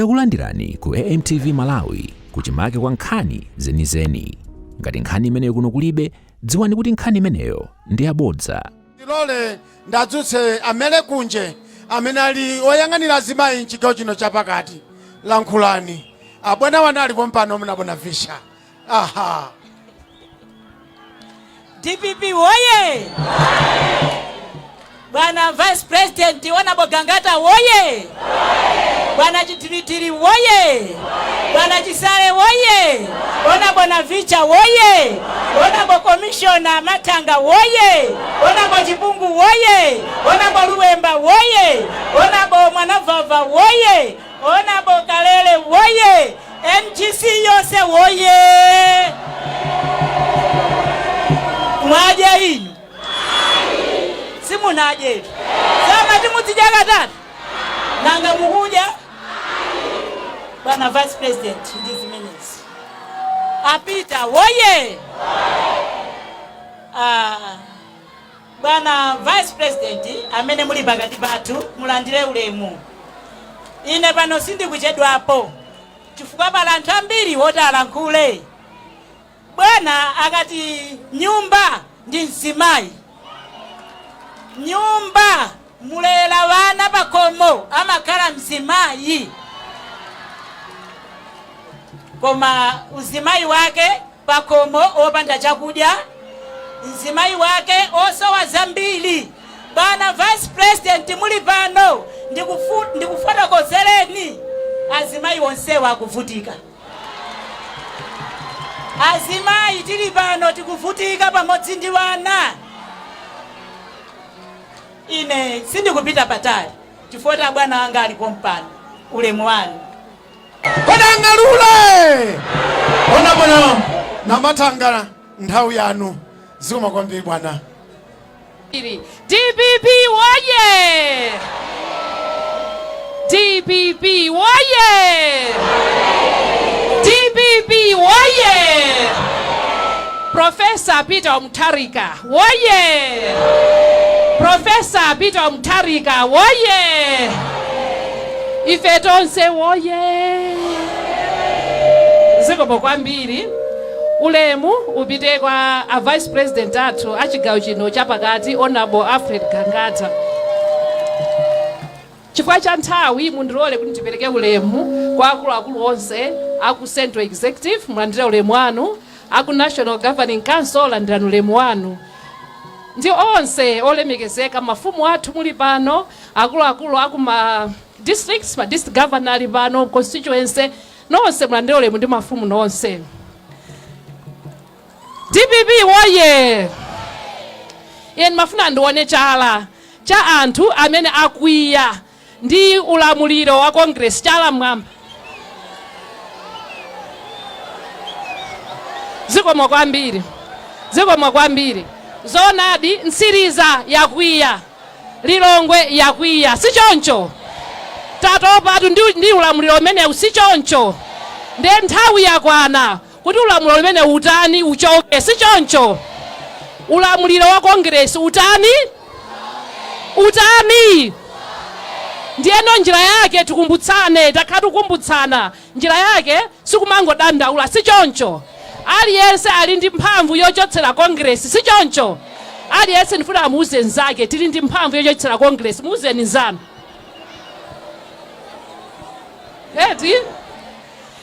Takulandirani ku AMTV Malawi kuchimake kwa nkhani zenizeni. Ngati nkhani imeneyo kuno kulibe, dziwani kuti nkhani imeneyo ndi yabodza. Ndilole ndadzutse amene kunje amene ali oyang'anira azimayi mchigawo chino chapakati. Lankhulani abwana wanu alipo mpano munabona visha aha. DPP woye! Bwana Vice President Honorable Gangata woye! Bwana Chitiritiri woye! Bwana Chisale woye! Honorable Navicha woye! Honorable Commissioner Matanga woye! Honorable Chipungu woye! Honorable Luwemba woye! Honorable Mwanavava woye! Honorable Kalele woye! MGC yonse woye! Mwadya inu? Simunadye. Samati muzidya katatu? Nanga mukudya? Bwana Vice President, ndi zimenezi. Apita woye! Ah, Bwana Vice President amene muli pakati pathu, mulandire ulemu. Ine pano sindikuchedwapo chifukwa pali anthu ambiri woti alankhule. Bwana akati nyumba ndi mzimayi, nyumba mulera wana pakhomo amakhala mzimayi, koma uzimayi wake pakhomo opanda chakudya, mzimayi wake osowa zambiri. Bwana Vice President muli pano, ndikufotokozereni, azimayi onsewa akuvutika. Azimayi tili pano tikuvutika pamodzi ndi wana. Ine sindikupita patali chifukwa abwana anga alipo mpano. Ulemu wanu. Kodang'alule ona bwana Namathanga, nthawi yanu. Zikomo kwambiri bwana. DPP woye! DPP woye! DPP woye! Professor Peter Mutharika woye! Professor Peter Mutharika woye! Ife tonse woye! Zikomo kwambiri. Ulemu upite kwa a Vice President athu a chigawo chino chapakati, Honorable Alfred Gangata. Chifukwa cha nthawi, mundilole kuti ndipereke ulemu kwa akuluakulu onse aku Central Executive. Mulandire ulemu wanu. Aku National Governing Council, landirani ulemu wanu, ndi onse olemekezeka mafumu athu muli pano, akuluakulu aku ma districts, ma district governor ali pano, constituency nonse mulandire ulemu ndi mafumu nonse. DPP woye! Ine ndimafuna ndione chala cha anthu amene akwiya ndi ulamuliro wa Congress. Chala mmwamba. Zikomo kwambiri, zikomo kwambiri. Zoonadi, Mtsiriza yakwiya, Lilongwe yakwiya, si choncho? Tatopatu ndi ulamuliro umenewu, si choncho? Ndiye nthawi yakwana kuti ulamuliro umene utani? Uchoke, si choncho? Ulamuliro wa Congress utani? Utani? Ndiyeno njira yake, tikumbutsane, takhala tikukumbutsana, njira yake sikumangodandaula, si choncho? Aliyense ali ndi mphamvu yochotsera Congress, si choncho? Aliyense ndifuna amuuze nzake, tili ndi mphamvu yochotsera Congress. Muuzeni nzanu. Eti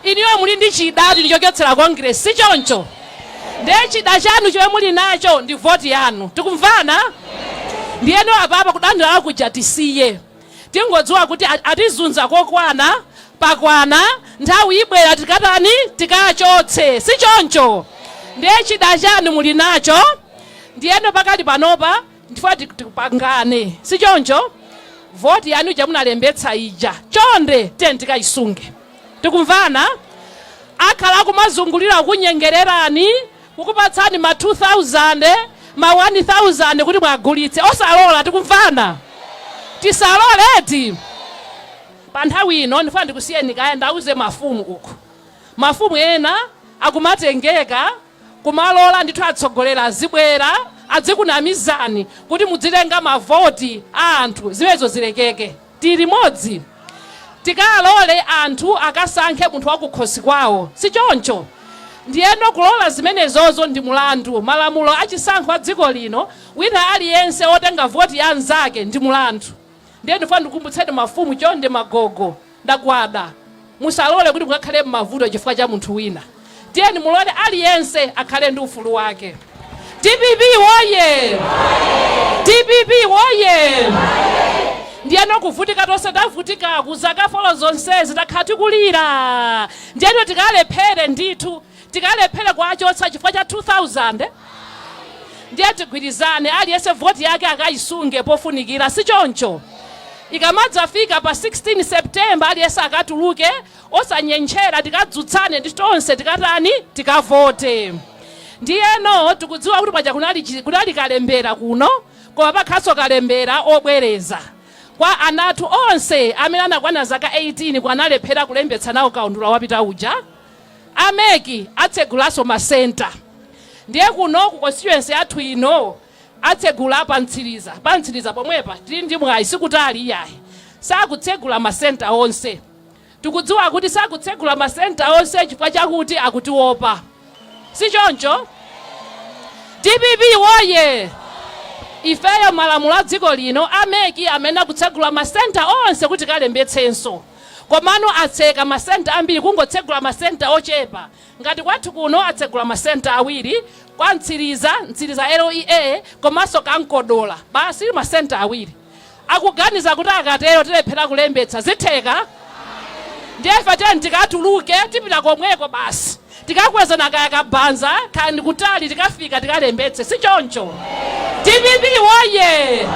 iniyo muli ndi chida chochotsera Congress, si choncho? Ndiye chida chanu chomwe muli nacho ndi voti yanu. Tikumvana? Ndiyeno apapa kudandaula kuja tisiye, tingodziwa kuti atizunza kokwana, pakwana nthawi ibwera tikatani? Tikachotse, si choncho? Ndiye chida chanu muli nacho. Ndiyeno pakali panopa ndifuna tipangane, si choncho? Voti yanu ija munalembetsa ija, chonde tiyeni tikayisunge. Tikumvana? Akhala kumazungulira kukunyengererani, kukupatsani ma 2000, ma 1000 kuti mwagulitse. Osalola. Tikumvana? Tisaloleti. Pa nthawi ino ndifuna ndikusiyeni kaya ndauze mafumu uku. Mafumu ena akumatengeka kumalola ndithu atsogoleri azibwera adzikunamizani kuti mudzitenga mavoti a anthu. Zimenezo zilekeke. Tili limodzi. Tikalole anthu akasankhe munthu wakukhosi kwawo, si choncho? Ndiyeno kulola zimenezozo ndi mulandu. Malamulo achisankho a dziko lino, wina aliyense wotenga voti ya anzake ndi mulandu. Ndiye ndifuna ndikukumbutseni mafumu, chonde, magogo, ndagwada, musalole kuti mukakhale m'mavuto chifukwa cha munthu wina. Tiyeni mulole aliyense akhale ndi ufulu wake. DPP woye! DPP woye! Ndiyeno kuvutika tonse tavutikaku zaka 4 zonsezi takhala tikulira, ndiyeno tikalephere ndithu, tikalephere kuachotsa chifukwa cha 2000? Ndiye tigwirizane, aliyense voti yake akayisunge pofunikira, si choncho? Ikamadzafika pa 16 September, aliyense akatuluke osanyenchera, tikadzutsane ndi tonse, tikatani? Tikavote. Ndiyeno tikudziwa kuti paja kunali kalembera kuno, koma pakhalanso kalembera obwereza kwa ana athu onse amene anakwana zaka 18 kwanalephera kulembetsa nawo kaundula wapita uja. A MEC atsegulanso masenta. Ndiye kuno ku constituency yathu ino atsegula pa Mtsiriza, pa Mtsiriza pomwepa tili ndi mwayi, sikutali iyayi. Sakutsegula masenta onse. Tikudziwa kuti sakutsegula masenta onse chifukwa chakuti akutiopa, si choncho? DPP woye! Ifeyo malamulo a dziko lino, a MEC amene akutsegula masenta onse kuti tikalembetsenso, komano atseka masenta ambiri, kungotsegula masenta ochepa. Ngati kwathu kuno atsegula masenta awiri, kwa Mtsiriza, Mtsiriza LEA komanso Kankodola, basi masenta awiri. Akuganiza kuti akatero tilephera kulembetsa. Zitheka? Ndiye ife tiyeni tikatuluke, tipita komweko basi. Tikakwezana kaya kabanza, kaya ndi kutali, tikafika tikalembetse. Si choncho? DPP woye!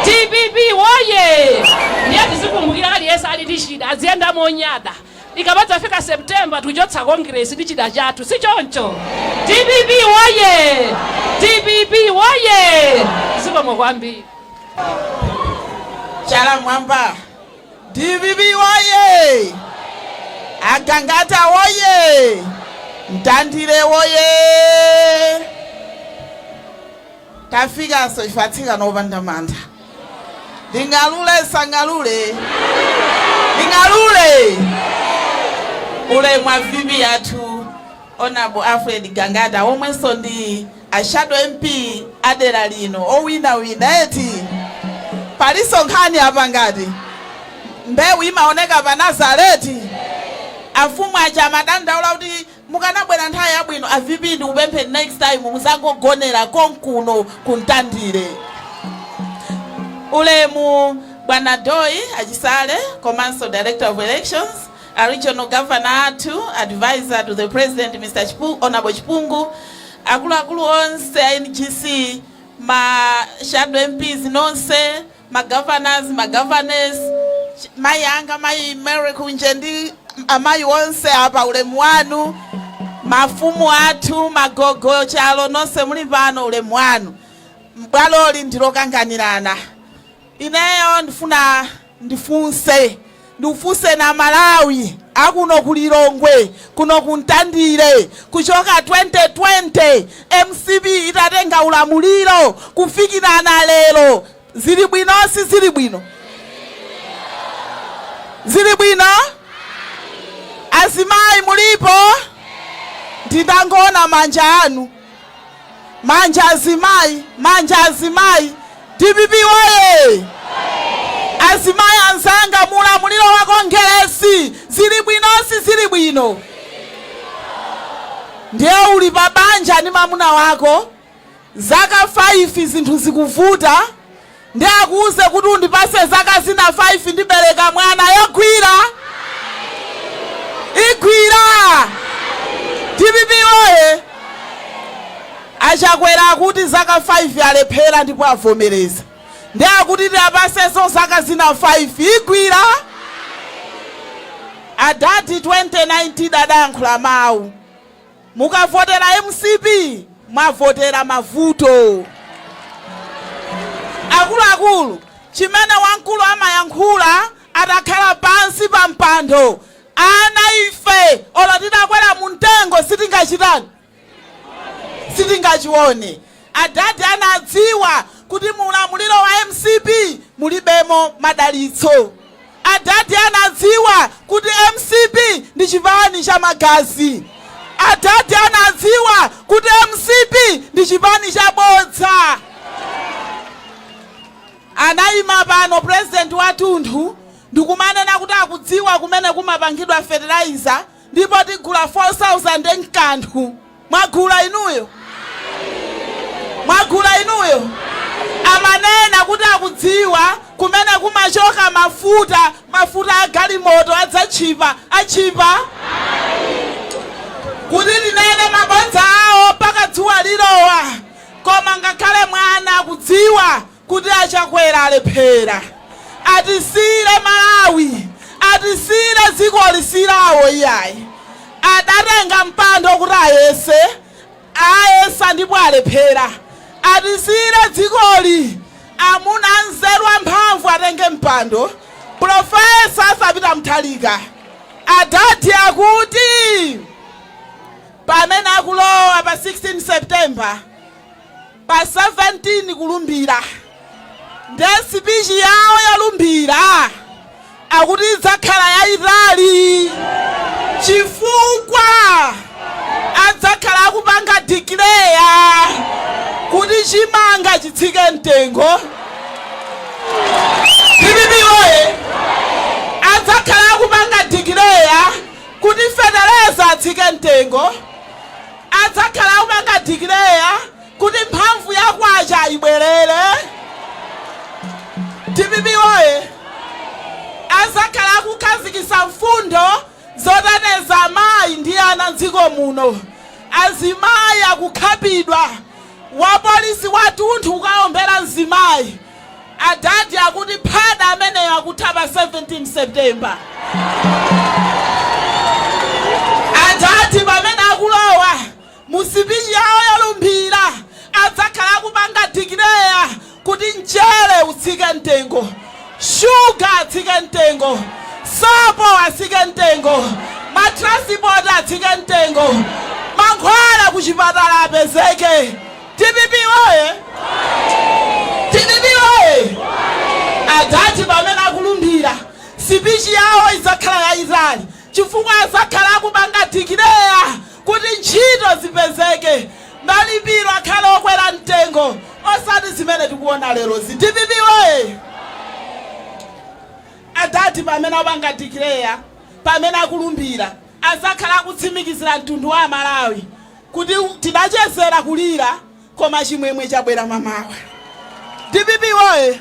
DPP woye! Ndiye tizikumbukira aliyense ali ndi chida, aziyenda monyada. Ikamadzafika September tikuchotsa Congress ndi chida chathu, si choncho? DPP woye! DPP woye! Zikomo kwambiri. Chala mwamba. DPP woye! Agangata woye! Mtandire woye! Tafikanso ife atsikana opanda mantha. Nding'alule sang'alule? Nding'alule? Ulemu wa VP athu Honorable Alfred Gangata, omwenso ndi a shadow MP adera lino, owinawina eti. Palinso nkhani apa, ngati mbewu imaoneka pa Nazareti. Afumu aja amadandaula kuti mukanabwera nthawi yabwino. A VP, ndikupempheni, next time muzangogonera konkuno kuMtandire. Ulemu bwana Doi Achisale komanso Director of Elections, a regional governor athu, advisor to the President, Mr Honorable Chipungu, akuluakulu onse a NGC, ma shadow MPs nonse, ma governors, ma governess, mayi anga mayi Mary Kunje ndi amayi onse apa, ulemu wanu. Mafumu athu, magogo chalo, nonse muli pano, ulemu wanu. Bwaloli ndilokanganirana. Ineyo ndifuna ndifunse, ndikufunse na Malawi akuno ku Lilongwe kuno kuMtandire, kuchoka 2020 MCP itatenga ulamuliro kufikirana lero, zili bwino, si zili bwino? Zili bwino? Azimayi mulipo? Ndindangoona manja anu, manja azimayi, manja azimayi. DPP woye! Azimayi anzanga, mulamuliro wa Kongeresi zili bwino, si zili bwino? Ndiye uli pa banja ndi mamuna wako zaka 5, zinthu zikuvuta, ndi akuuze kuti undipase zaka zina 5 ndibereka mwana, yogwira igwira? DPP woye! Achakwera akuti zaka 5 alephera ndipo avomereza, ndi akuti tiapasenso zaka zina 5, igwira? Adati 2019 adayankhula mawu, "Mukavotera MCP mwavotera mavuto." Akuluakulu, chimene wamkulu amayankhula atakhala pansi pa mpando, ana ife olo titakwera mu mtengo sitingachitani, sitingachione. Adadi anadziwa kuti mu ulamuliro wa MCP mulibemo madalitso. Adadi anadziwa kuti MCP ndi chipani cha magazi. Adadi anadziwa kuti MCP ndi chipani cha bodza. Anayima pano president wathunthu ndikumanena kuti akudziwa kumene kumapangidwa fertilizer ndipo tigula 4000 nkanthu. Mwagula inuyo? Mwagula inuyo? Amanena kuti akudziwa kumene kumachoka mafuta, mafuta a galimoto adzatchipa. Atchipa? Kuti tinene mabodza awo mpaka dzuwa lilowa. Koma ngakhale mwana akudziwa kuti a Chakwera alephera. Atisiyire Malawi, atisiyire dzikoli silawo iyayi. Adatenga mpando kuti ayese, ayesa ndipo alephera. Atisiyire dzikoli, amuna anzeru amphamvu atenge mpando. Professor Arthur Peter Mutharika, adadi akuti pamene akulowa pa 16 September, pa 17 kulumbira, nde sipichi yawo yolumbira akuti idzakhala yayitali chifukwa adzakhala akupanga declare kuti chimanga chitsike mtengo. DPP oye! Adzakhala akupanga declare kuti feteleza atsike mtengo. Adzakhala akupanga declare kuti mphamvu ya kwacha ibwerere. DPP woye! Adzakhala akukhazikitsa mfundo zoteteza amayi ndi ana m'dziko muno. Azimayi akukhapidwa, wapolisi wathunthu kukaombera mzimayi. Adadi akuti phada ameneyo akutha pa 17 September. Adadi pamene akulowa mu sipichi yawo yolumbira adzakhala akupanga declare kuti mchere utsike mtengo, shuga atsike mtengo, sopo atsike mtengo, ma transport atsike mtengo, mankhwala kuchipatala apezeke. DPP woye! DPP woye! Adati pamene akulumbira, sipichi yawo idzakhala yayitali chifukwa adzakhala akupanga declare kuti ntchito zipezeke, malipiro akhale okwera mtengo, osati zimene tikuona lerozi. DPP woye! Adati pamene akupanga declare, pamene akulumbira, adzakhala akutsimikizira mtundu wa Amalawi kuti tidachezera kulira koma chimwemwe chabwera mamawa. DPP woye!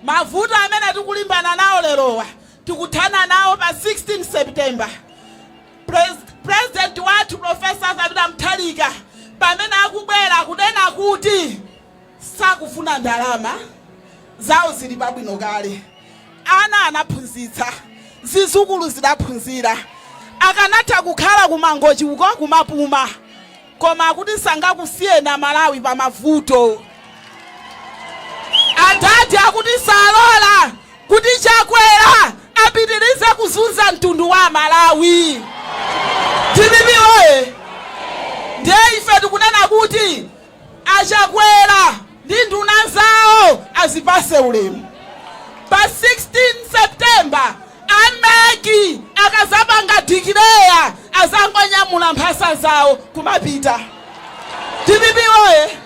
Mavuto amene tikulimbana nawo lerowa tikuthana nawo pa 16 September. President wathu Professor Arthur Peter Mutharika pamene akubwera akunena kuti sakufuna ndalama zawo, zili pabwino kale. Ana anaphunzitsa, zizukulu zidaphunzira. Akanatha kukhala ku Mangochi uko kumapuma, koma akuti sangakusiyeni Amalawi pa mavuto. Adadi akuti salola kuti Chakwera apitirize kuzunza mtundu wa Amalawi. DPP woye! Ndiye ife tikunena kuti A Chakwera ndi nduna zawo azipase ulemu. Pa 16 September a mec akazapanga declare azangonyamula mphasa zawo kumapita. Dpp woye!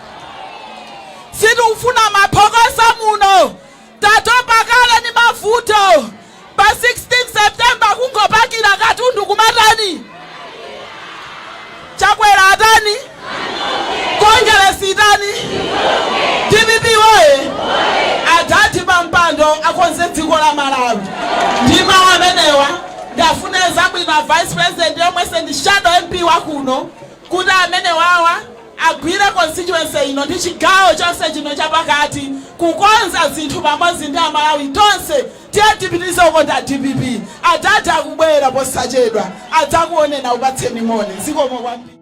Sitikufuna maphokoso muno. Tatopa kale ndi mavuto. Pa 16 September kungopakira katundu kumatani? Chakwera atani? Kongeresi itani? Dpp woye! Adadi pampando akonze dziko la Malawi. Ndi mawu amenewa ndafune zabwino a Vice President yomwenso ndi shadow MP wakuno kuti amenewawa agwire constituency ino ndi chigawo chonse chino chapakati kukonza zinthu pamodzi ndi Amalawi tonse. Tiyeni tipitirize kukonda dpp. Adadi akubwera posachedwa adzakuoneni akupatseni moni. Zikomo kwambiri.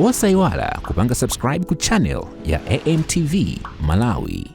Osaiwala kupanga subscribe ku channel ya AMTV Malawi.